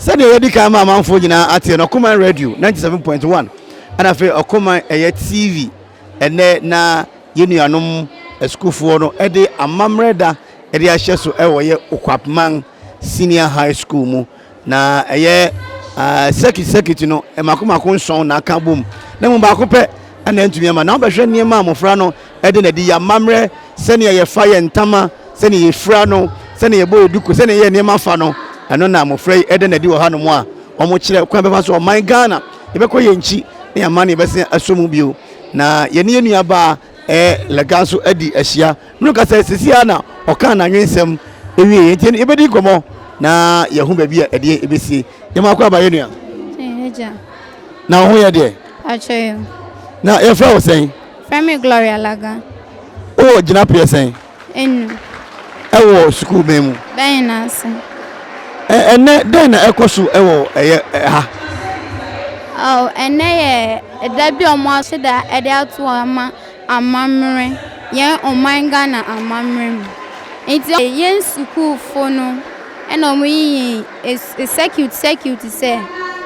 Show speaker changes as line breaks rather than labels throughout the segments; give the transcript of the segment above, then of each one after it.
Sɛdeɛ yɛadi kan ama amanfoɔ nyinaa ateɛ no, Ɔkoman Radio 97.1 ɛna afei Ɔkoman ɛyɛ TV ɛnɛ na yɛn nuanom asukuufoɔ no ɛde amammerɛ da ɛde ahyɛ so ɛwɔ yɛ Okwapman Senior High School mu na ɛyɛ uh, circuit circuit no mako mako nson na aka bom na mu baako pɛ ɛna ntumi ama na wobɛhwɛ nneɛma a mmɔfra no ɛde na ɛde yɛ amammerɛ sɛnea yɛfa yɛn ntama sɛnea yɛfira no sɛnea yɛbɔ yɛ duku sɛnea yɛyɛ nneɛma fa no ɛno na mmɔfra yi ɛde na ɛde wɔ hanom a wɔkyerɛ kwan bɛfa so ɔman Ghana yɛbɛkɔ yɛn nkyi na yɛama ne yɛbɛsen asɔ mu bio na yɛne yɛn nuabaa ɛɛ Lɛga nso adi ahyia mene ka sɛ sisi a na ɔka n'anwensɛm ewie nti yɛbɛdi nkɔmmɔ na yɛho baabi a ɛdeɛ ɛbɛsie yɛma akɔ aba yɛ nua na wo ho yɛ deɛ na yɛfrɛ wo sɛn
Frɛ me Gloria Laga.
Wowɔ gyinapeɛ sɛn?
Enu.
Ɛwɔ sukuu bɛn mu?
Bɛn na ase.
Ɛnɛ dɛn na ɛkɔ so ɛwɔ ɛyɛ ɛha?
Oh, ɛnɛ yɛ ɛda bi a wɔn ahyɛ da ɛde ato hɔ ama amammerɛ, yɛn ɔman Ghana amammerɛ mu. Nti yɛn sukuufo no ɛna wɔn yiyi circuit circuit sɛ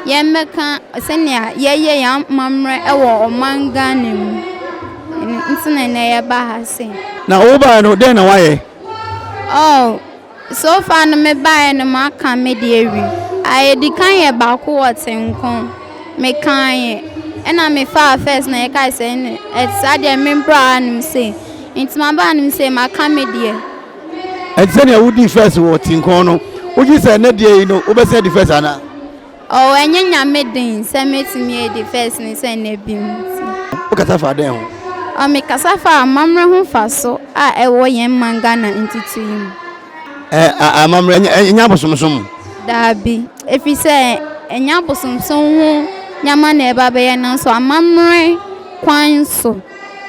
yɛmmɛka sɛnea yɛyɛ yɛn amammerɛ wɔ ɔman Ghana mu. Ɛno nti na ɛnɛ yɛba ha sei.
Na wobaeɛ no dɛn na woayɛ?
Oh, so far no mebaeɛ no maka me deɛ awie. A ɛdi kan yɛ baako wɔ Tenkɔn. Mekaeɛ ɛna mefaa first na yɛkae sɛ ɛne saa deɛ membra hanom sei. Nti maba hanom sei maka me deɛ.
Ɛnti sɛnea wodii first wɔ Tinkɔn no, wogye sɛ ɛnɛ deɛ yi no wobɛsan adi first anaa?
Oh, ɛnyɛ Nyame den sɛ mɛtumi adi first ne sɛ nnɛ bi nti.
Wokasa fa dɛn ho?
Oh, mekasa fa amammerɛ ho mfaso a ɛwɔ yɛn man Ghana ntutu yi mu.
Ɛ, amammerɛ, ɛnyɛ abosomsom?
Daabi, ɛfiri sɛ ɛnyɛ abosomsom ho nneɛma na ɛba bɛyɛ nanso amammerɛ kwan so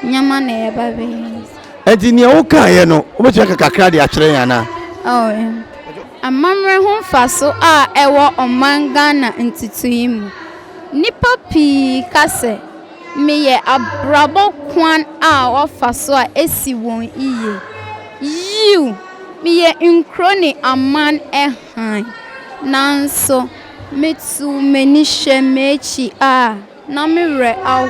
nneɛma na ɛba bɛyɛ.
Enti nea wokaeɛ no, wobɛtumi aka kakra de akyerɛ yɛn anaa?
Oh, amammerɛ ho mfaso a ɛwɔ ɔman Ghana ntetee mu. Nnipa pii ka sɛ meyɛ abrabɔ kwan a wɔfa so a esi wɔn yiye. Yiw, meyɛ nkuro ne aman hann. Nanso, metow m'ani hwɛ m'akyi a, na me werɛ ahow,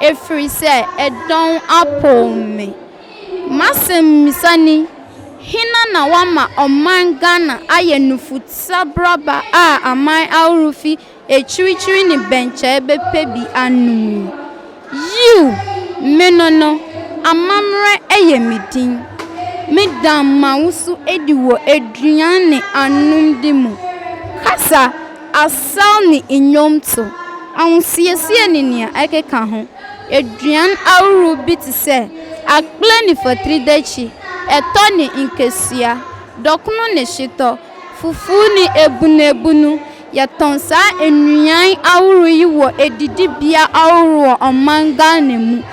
ɛfiri sɛ ɛdɔn apow me. M'asɛmmisa ni, Hena na wama ɔman Ghana ayɛ nufusabraba a aman ahorow fi akyirikyiri ne bɛnkyɛe bɛpɛ bi anom yi? Yiw, me no no, amammerɛ yɛ me din. Meda m'awosu adi wɔ aduan ne anomde mu, kasa, Asaw ne nnwonto, ahosiesie ne nea ɛkeka ho. Aduan ahorow bi te sɛ akple ne fatiridakyi, ɛtɔ ne nkesua, dɔkono ne hyetɔ, fufu ne abunabunu. Yɛtɔn saa nnuan ahorow yi wɔ adidibea ahorow wɔ ɔman Ghana mu.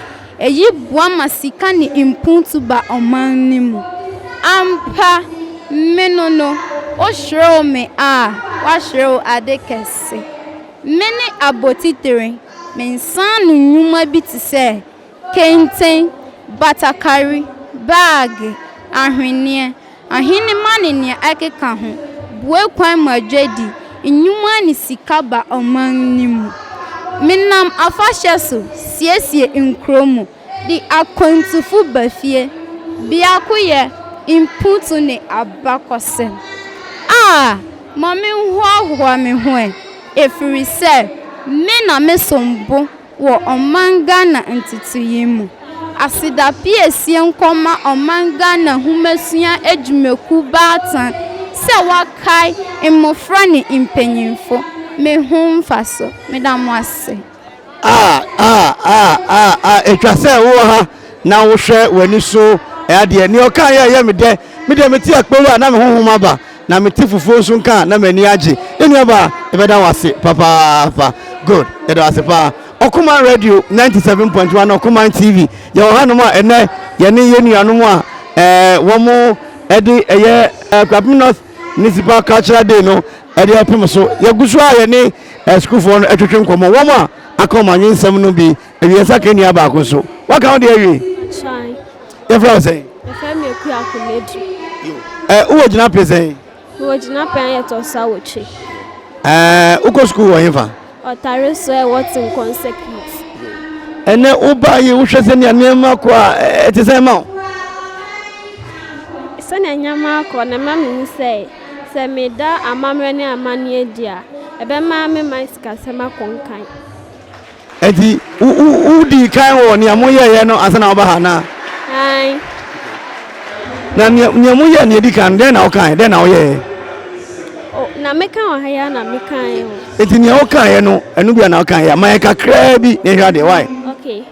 Eyi boa ma sika ne mpuntu ba ɔman no mu. Ampa, me no no, wohwerew me a, woahwerew ade kɛse. Me ne abotitire, me nsa ano nnwuma bi te sɛ kenten, batakari, baage, ahweneɛ, Ahenemma ne nea ɛkeka ho, bue kwan ma dwadi, nnwuma ne sika ba ɔman no mu. Menam afahyɛ so siesie nkurow mu, de akwantufo ba fie. Biakoyɛ, mpuntu ne abakɔsɛm. A, ma menhoahoa me ho ɛ, ɛfiri sɛ me na mesom bo Wɔ ɔman Ghana nteteyɛ mu, aseda piesie nkɔma ɔman Ghana nhomasua adwumakuw baatan sɛ wɔakae mmofra ne mpanyimfo. Me ho mfaso. Meda mo ase.
A a a a a Etwa sɛ wowɔ ha na wohwɛ w'ani so adeɛ. Nea ɔkaeɛ a ɛyɛ me dɛ. Me deɛ mete akpɛwu a na me honhom aba. Na mete fufuo nso nka a na m'ani agye. Yɛn nuabaa, yɛbɛda wo ase papaapa. Good, yɛda wo ase paa. Ɔkoman Radio 97.1, Ɔkoman TV. Yɛwɔ hanom a ɛnɛ yɛne yɛn nuanom a ɛɛ wɔn ɛde ɛyɛ Akuapem North Municipal Cultural Day no ɛde ɛpem so. Yɛgu so a yɛne sukuufoɔ no ɛtwetwe nkɔmmɔ. Wɔn a aka wɔn anwensɛm no bi awie nsa ka nua baako nso. Waka wo deɛ awie? Yɛfrɛ wo sɛn?
Yɛfrɛ me Akua Akonadu.
Ɛ wowɔ gyinapɛn sɛn?
Mewɔ gyinapɛn a ɛtɔ so awotwe.
Ɛɛ, wokɔ sukuu wɔ hefa?
Ɔtare so ɛwɔ Tinkɔn Circuit.
Ɛnɛ wobaa yi wohwɛ sɛnea nneɛma kɔ a ɛte sɛn ma wo?
Sɛnea nneɛma akɔ no ɛma mehu sɛ sɛ meda amammerɛ ne amanneɛ adi a, ɛbɛma me man sikasɛm akɔ nkan.
Enti wodii kan wɔ nea moyɛeɛ no ansa na woba ha anaa?
Aane.
Na nea nea moyɛɛ nea edi kan no, dɛn na wokae? Dɛn na woyɛeɛ?
O, na meka wɔ ha yi ara na mekaeɛ o.
Enti nea wokaeɛ no, ɛno bi a na wokaeɛ a, ma yɛn kakraa bi na yɛnhwɛ adeɛ. Why?
Okay.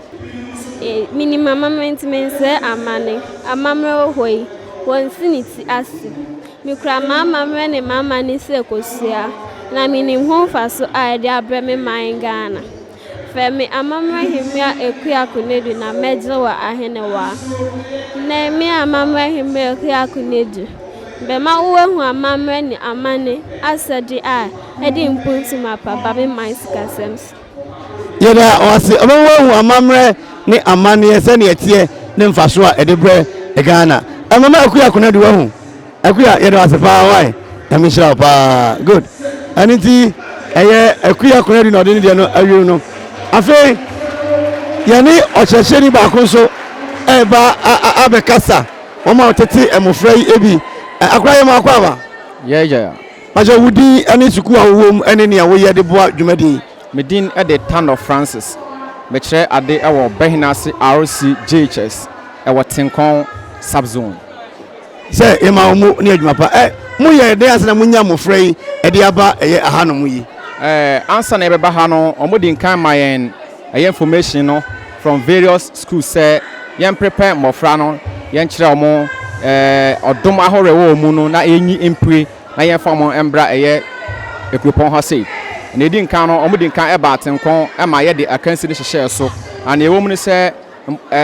Eh, menim amammerɛ nti mensrɛ amanne. Amammerɛ wɔ hɔ yi, wɔnsi ne ti ase. Mekura m'amammerɛ ne m'amanne sɛ kosua, na menim ho mfaso a ɛde abrɛ me man Ghana. Frɛ me amammerɛ hemmea Akua Konadu na mɛgye wo ahenewa. Nnɛ me amammerɛ hemmea Akua Konadu bɛma woahu amammerɛ ne amanne asɛde a ɛde mpuntu mapa ba me man sikasɛm so.
Yɛda wo ase. Ɔbɛma woahu amammerɛ ne amanneɛ sɛdeɛ ɛteɛ ne mfasoɔ a ɛde brɛ Ghana. Mama Akua Konadu wahu. Akuya yɛda wo ase paa why Nyame nhyira wo paa good ɛno nti ɛyɛ Akuya Konadu na ɔde ne deɛ no awie no afei yɛne ɔkyerɛkyerɛni baako nso ɛreba abɛkasa wɔn a wɔtete mmɔfra yi ebi akora yɛ mu akɔ aba.
Yɛyɛ.
Pakyɛ wo din ne sukuu a wowɔ mu ne nea woyɛ de boa dwumadi yi.
Me din de Tanor Francis. Mekyerɛ ade wɔ Bɛhenase RC JHS ɛwɔ Tenkɔn sub-zone.
Sɛ yɛma wo mo ne adwuma pa. Ɛ, moyɛ dɛn ansa na monya mmofra yi de aba ɛyɛ ahanom yi?
Ɛ, ansa na yɛbɛba ha no, wɔdi nkan ma yɛn ɛyɛ information no from various schools sɛ yɛn prepare mmɔfra no, yɛnkyerɛ wɔn ɛ, ɔdom ahorow a ɛwɔ wɔn mu no na yɛnyi mpue na yɛmfa wɔn mbra ɛyɛ ekuropɔn ha sei. Nea edi nkan no, wɔdi nkan ba Atenkɔn ma yɛde akansi no hyehyɛɛ so. Na nea ɛwɔ mu ne sɛ,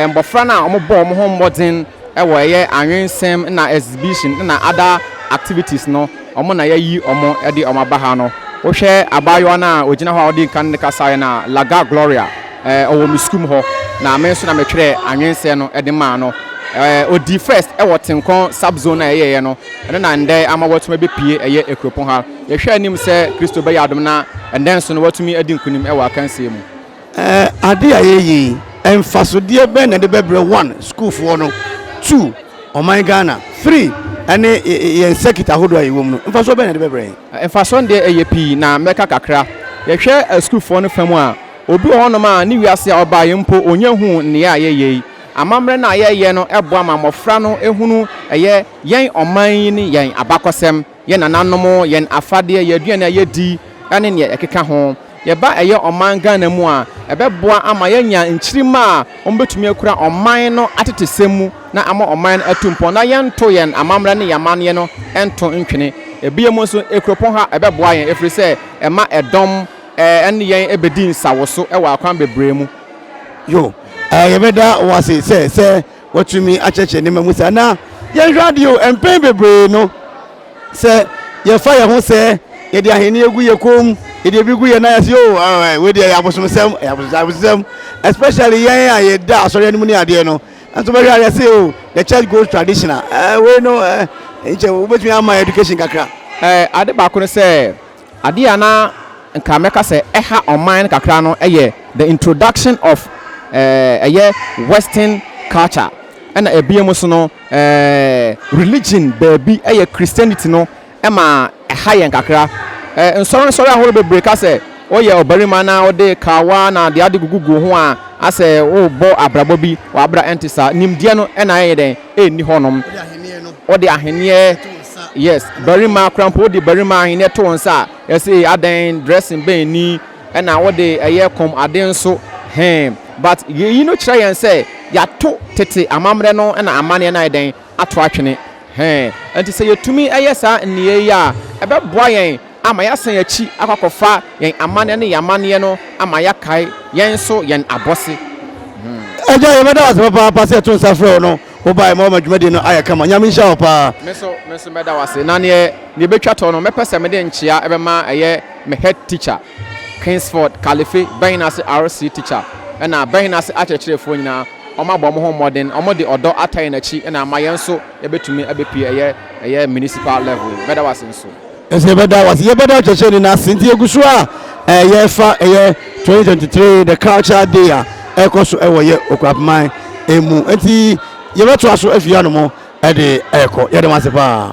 Mbofra no a wɔbɔɔ hɔnho mbɔdzen wɔ ɛyɛ awensɛm na exhibition na other activities no, wɔn na yɛayi wɔn de wɔn aba ha no. Wohwɛ abaayewa no a ogyina hɔ a ɔdii nkan ne kasaeɛ no a, Laga Gloria, ɔwɔ me sukuu mu hɔ, na me nso na metwerɛɛ anwensɛm no de maa no. Ɔdii first wɔ Tenkɔn sub-zone a yɛyɛeɛ no, ɛno na ndɛ ama watumi abɛpue ɛyɛ Ekuropɔn ha. Yɛhwɛ anim sɛ Kristo bɛyɛ adom na ɛndɛ nso no watumi adi nkunim wɔ akansie mu.
Ade a yɛyɛ yi, mfasodeɛ bɛn na ɛde bɛbrɛ one, sukuufoɔ no, two, ɔman Ghana, three, ɛne yɛn circuit ahodoɔ a yɛwɔ mu no, mfasoɔ bɛn na ɛde bɛbrɛ yɛn?
Mfasoɔ no deɛ ɛyɛ pii na mɛka kakra. Yɛhwɛ asukuufoɔ no fa mu a, obi wɔ hɔnom a ne wiase a ɔbaeɛ mpo ɔnnya nhuu nneɛ a yɛyɛ yi. Amammerɛ no a yɛyɛ no boa ma mmɔfra no hunu ɛyɛ yɛn ɔman yi ne yɛn abakɔsɛm. Yɛn nananom, yɛn afadeɛ, yɛn aduane a yɛdi ne neɛ ɛkeka ho. Yɛba ɛyɛ ɔman Ghana mu a, ɛbɛboa ama yɛanya nkyirimma a wɔbɛtumi akura ɔman no atetesɛm mu na ama ɔman no atu mpɔn na yɛnto yɛn amammerɛ ne yɛn amanneɛ no nto ntwene. Bio nso, kuropɔn ha ɛbɛboa yɛn ɛfiri sɛ ɛma ɛdɔm ne yɛn bɛdi nsawoso wɔ akwan bebree mu.
Yo, yɛbɛda wo ase sɛ sɛ Watumi akyerɛkyerɛ nneɛma mu saa. Na yɛnhwɛ adeɛ o, mpɛn bebree no, sɛ yɛfa yɛn ho sɛ yɛde ahenni gu yɛn kɔn mu, yɛde ebi gu yɛn nan ase, o, wei deɛ ɛyɛ abosomsɛm, ɛyɛ abosomsɛm, abosomsɛm. Especially yɛn a yɛda asɔre anim ne adeɛ no, nso bɛhwɛ adeɛ sɛ o, the church goes traditional. Ɛɛ wei no, ɛɛ nkyɛ wobɛtumi ama education kakra.
Ɛɛ ade baako ne sɛ, Adeɛ a na nka mɛka sɛ ɛha ɔman no kakra no yɛ the introduction of ɛyɛ western culture ɛna ɛbiam nso no religion baabi ɛyɛ Christianity no ɛma ɛha yɛn kakra. Nsɔre nsɔre ahorow bebree ka sɛ woyɛ ɔbarima na wode kawa na deɛ ade gugugu ho a asɛ wobɔ abrabɔ bi wɔ abra ɛnte saa. Nimdeɛ no ɛna ɛyɛ dɛn ɛnni hɔnom. Wode ahweneɛ yes barima kora mpo wode barima ahweneɛ to wo nsa a yɛsɛ adɛn dressing bɛn ni ɛna wode ɛyɛ kɔm ade nso hɛn but yɛyi no kyerɛ yɛn sɛ yɛato tete amammerɛ no ɛna amanneɛ no ayɛ dɛn ato atwene hɛn nti sɛ yɛtumi ɛyɛ saa nneyɛɛ yi a ɛbɛboa yɛn ama yɛasan akyi akɔ akɔfa yɛn amanneɛ ne yɛn amanneɛ no ama yɛakae yɛn nso yɛn abɔse.
Agya yɛbɛda wo ase papaapa sɛ yɛto nsa frɛ wo no wobaeɛ ma wama dwumadie no ayɛ kama. Nyame nhyira wo paa.
Me nso me nso mɛda wo ase. Na neɛ neɛ ɛbɛtwa toɔ no mɛpɛ sɛ mede nkyea ɛbɛma ɛyɛ me head teacher Kingsford Kalife Bɛhenase RC teacher ɛna Bɛhenase akyerɛkyerɛfoɔ nyinaa wɔn abɔ wɔn ho mmɔden wɔn de ɔdɔ ata yɛn akyi ɛna ama yɛn nso yɛbɛtumi abɛpue ɛyɛ ɛyɛ municipal level yi. Mɛda wo ase nso.
Ɛsɛ yɛbɛda wase, yɛbɛda ɔkyerɛkyerɛni no ase. Nti yɛgu so a yɛfa ɛyɛ 2023 the culture day a ɛkɔ so ɛwɔ yɛ Okuapeman emu. Nti yɛbɛtoa so afi hanom ɛde ɛkɔ. Yɛde mo ase paa.